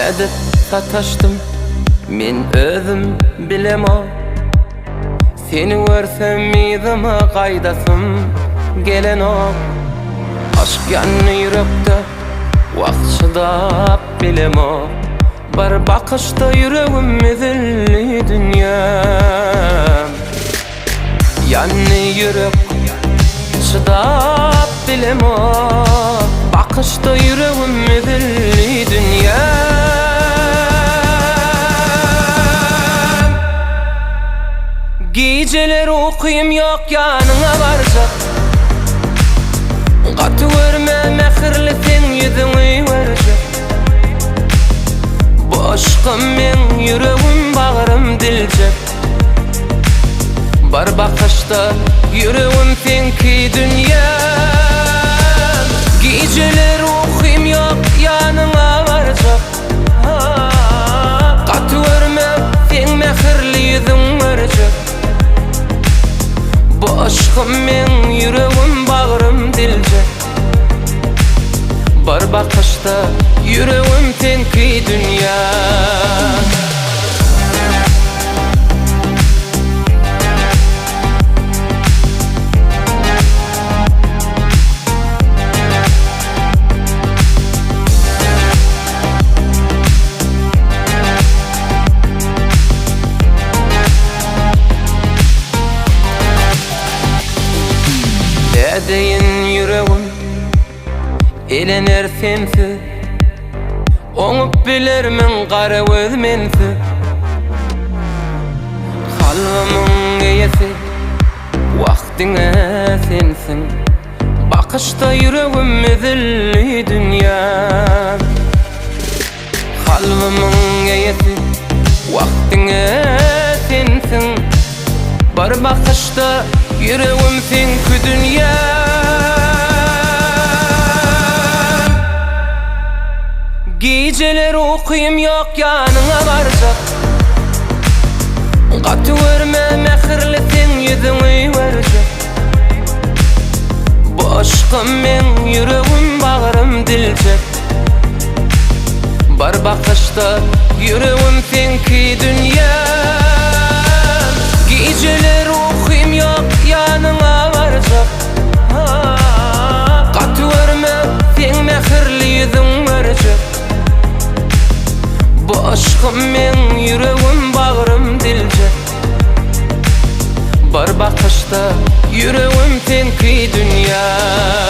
Nädip sataşdym men özüm bilemok Seni görsem yzyma gaýdasym gelenok Aşk ýandy ýürekde wah çydap bilemok Bir bakyşda ýüregim üzüldi dünýäm Ýandy ýürek çydap bilemok Bakyşda ýüregim üzüldi dünýäm Gijeler ukym ýok ýanyňa barjak Gaty görme mähirli seň ýüzüňi görjek Bu yşkym meň ýüregim bagrym diljek Bir bakyşda ýüregim seňki dünýäm Gijeler ukym ýok ýanyňa barjak Gaty görme seň mähirli ýüzüň görjek Bu yşkym meň ýüregim bagrym diljek Bir bakyşda ýüregim seňki dünýäm. Nädeýin ýüregim elener sensiz Oňup bilermiň gara göz mensiz Kalbymyň eýesi wah diňe sensiň Bakyşda ýüregim üzüldi dünýäm Kalbymyň eýesi wah diňe sensiň Bir bakyşda ýüregim seňki dünýäm Gijeler ukym ýok ýanyňa barjak Gaty görme mähirli seň ýüzüňi görjek Bu yşkym meň ýüregim bagrym diljek Bir bakyşda ýüregim seňki dünýäm Gijeler ukym ýok ýanyňa barjak Gaty görme seň mähirli ýüzüň görjek Bu yşkym meň ýüregim bagrym diljek Bir bakyşda ýüregim seňki dünýäm.